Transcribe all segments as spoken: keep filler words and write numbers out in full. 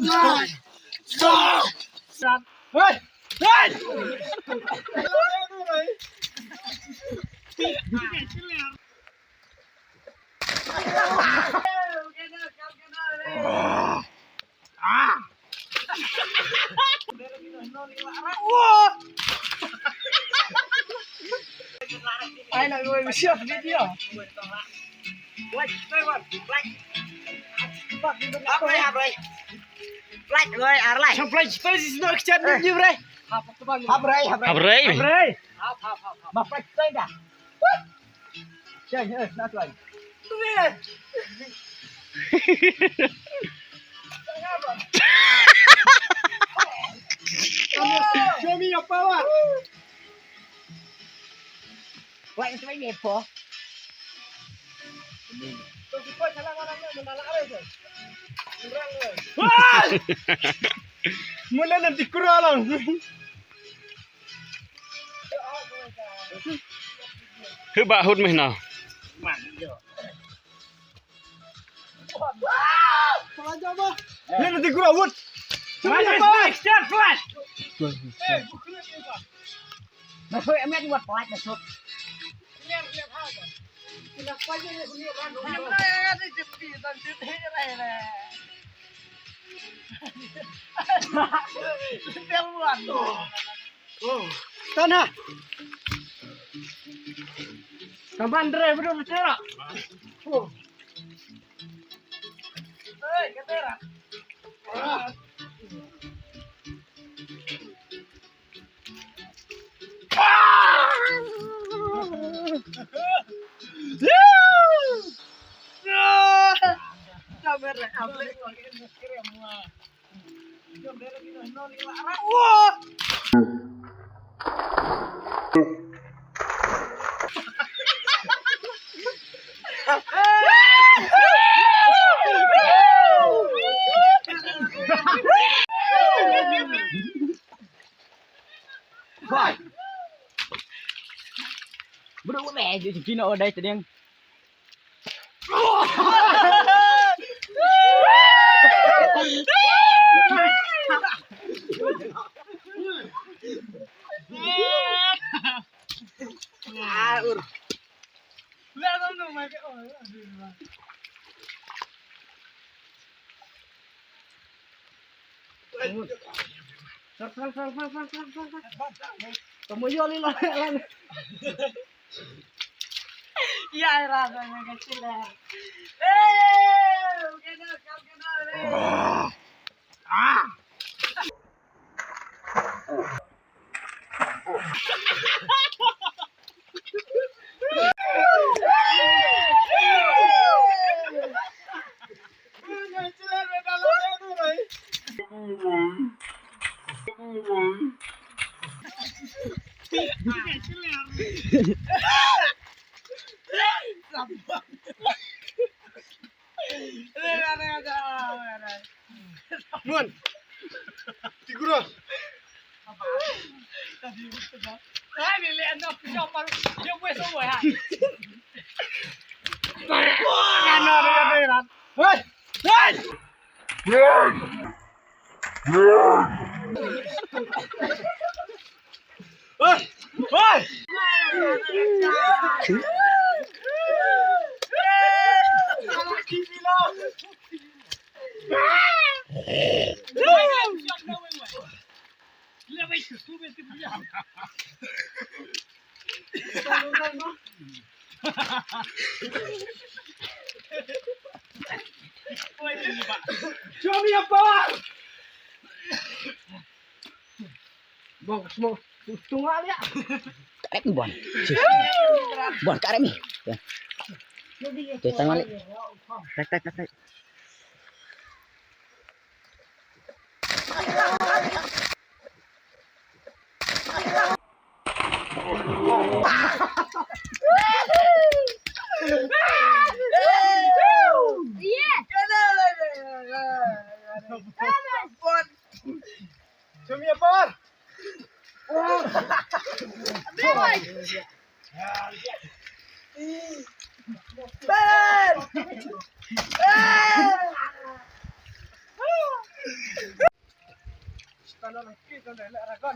Hey! Hey! Ai na ngoi mesti video. Hap rai, hap rai. Flight, rai, ar lai. Flight, flight is not extended, you rai. Hap rai, hap rai. Hap rai. Hap rai. Hap, hap, hap, hap. Ma flight, flight dah. Wah. Cek, eh, nak flight. Show me your power. Wah, itu main apa? Mula nanti kurang. Heba hut meh na. Mula nanti kurang hut. Maju, maju, start, flash. Masuk, em, buat pelat masuk. Tanah. Kaman dre, bro, betul. Oh. Hei, katera. Bro, meh, jujur kino dai tadeng. Sal, sal, sal. Kamu yo li lo, lan. Ya, era, era, kecil, ya. Eh, kena, kau kena, eh. Ah. Mun. Tigura. Hey! Hey! Hey! Hey! Show me your power. Bong, semua tunga dia. Karet ni, Bon. Bon, karet ni. Tu tangan ni. Tak, tak, tak, tak. Show me your power. Leragon, dai, leragon.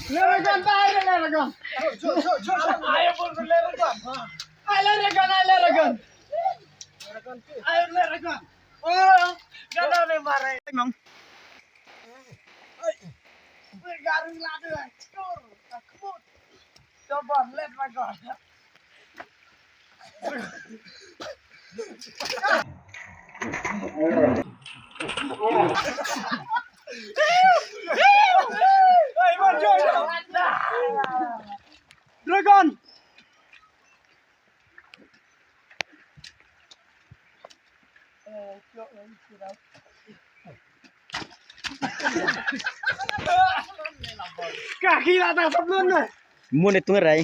Leragon, dai, leragon. Ai, leragon, ai, leragon. Ai, leragon. Oh, gana ne mare. Mong. Ai. Garu ladu, ai. Chor, takut. Coba, let my God. Dragon. Kaki la ta sablon na. Mun itu ngerai.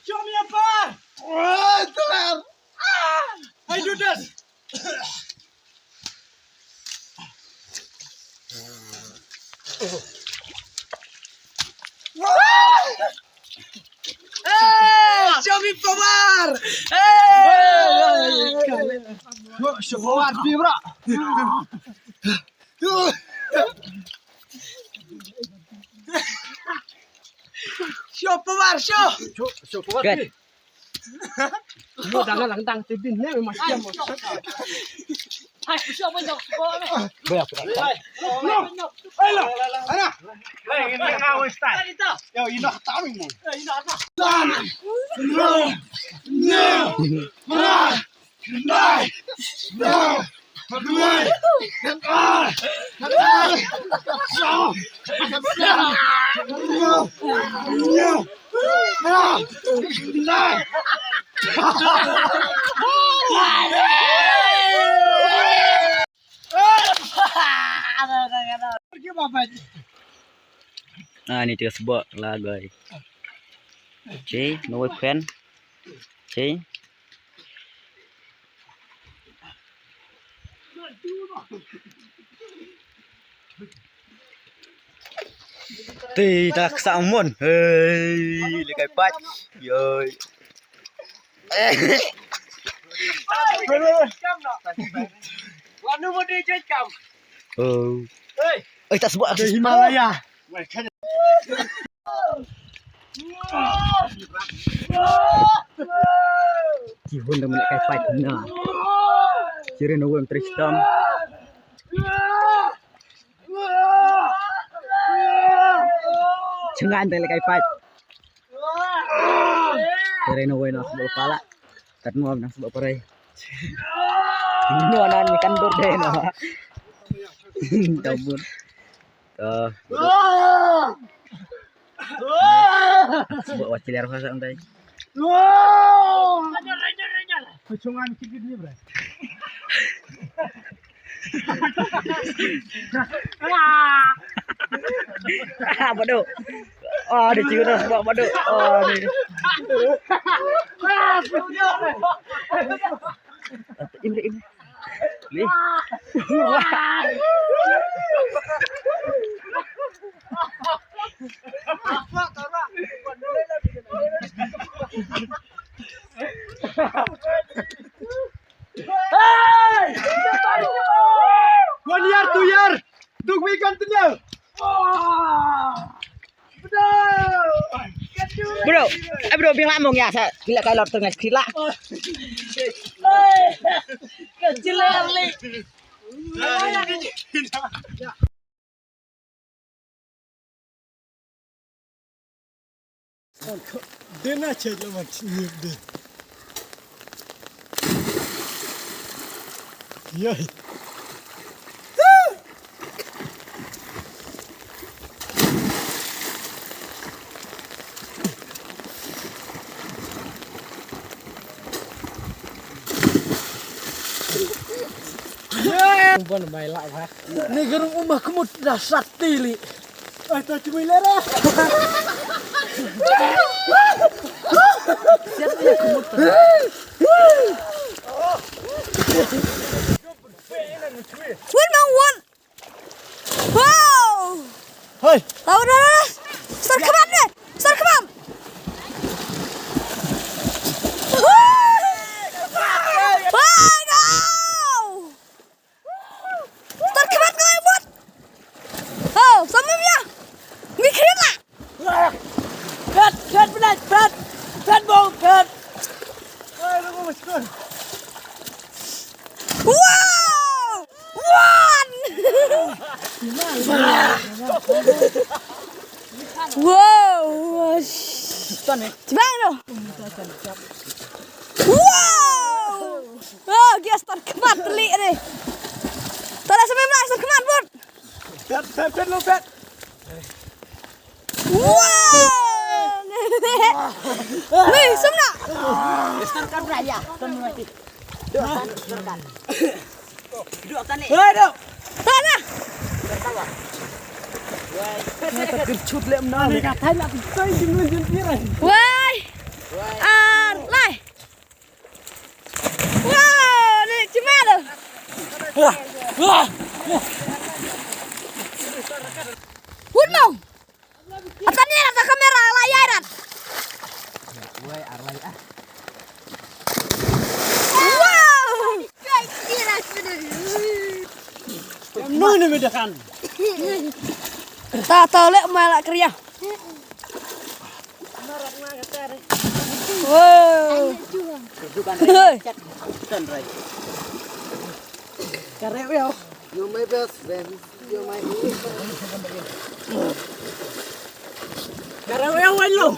Show me a bar. I do this. Hey, show me power. Hey, show power, bro. Show power, show. Show, show power. Good. Mo dang lang dang tibin ne mas jam. Hai, show mo dang. Boya. No. Hello. Ana. Hey, ini kau style. Yo, ina taming mo. Ina. No. No. Ah, ni tiga sebok lah, guys. Cih, no friend. Cih. Ti ta ksa mon. Hei, le kai pat. Yoi. Wanu mo di jai kam. Oh. Hei. Eh, tak sebut aku Himalaya. Ki hun da mene kai pait na. Kire no wem Tristan. Chengan da le kai pait. Kire no wem na sbo pala. Tat no na sbo pare. No nan kan dur de no. Tabun. Ka. Sebab wakil arwah sang dai. Kacungan kibit ni, bro. Ah, badu. Ah, dia cikgu dah sebab badu. Ah, ni. Imre, imre. Ni. One year, two year. Duk mi kan tnya. Bro, eh bro, biang lah mong ya, sa kila kai lor tengah kila. Kecil early. Dena chej la mat nyip de. Yai. Bon mai la ba. Ni gerung umah kemut dah sat tili. Ai ta cumi lera. Siap ya kemut. Wan mang wan. Wow. Hei. Tahu dah dah. Star kebab deh. Star kebab. Wah, no. Star kebab kau buat. Oh, sama ya. Mikir lah. Pet, pet, pet, pet, pet, bong, pet. Wow! One! Wow! Tane. Cepat tu. Wow! Oh, dia start kemat telik ni. Tak ada sampai belas, start kemat, Bud. Pet, pet, pet, lu, pet. Wow! Weh, semna. Serkan pula ya. Kan mati. Dok kan, serkan. Dok kan ni. Hei, dok. Sana. Serkan lah. Wai. Ni tak gercut lem na. Ni katai lah. Wai. Ar, lai. Wow, ni cuma tu. Wah, wah. Gunung. Atan ni ata kamera la yai rat. Wai, ar lai ah. Wow. Noi ni medakan. Ta ta le ma la kriya. Wow. Hei. Kareu ya. You're my best friend. You're my only friend. Kareu ya, wan lo.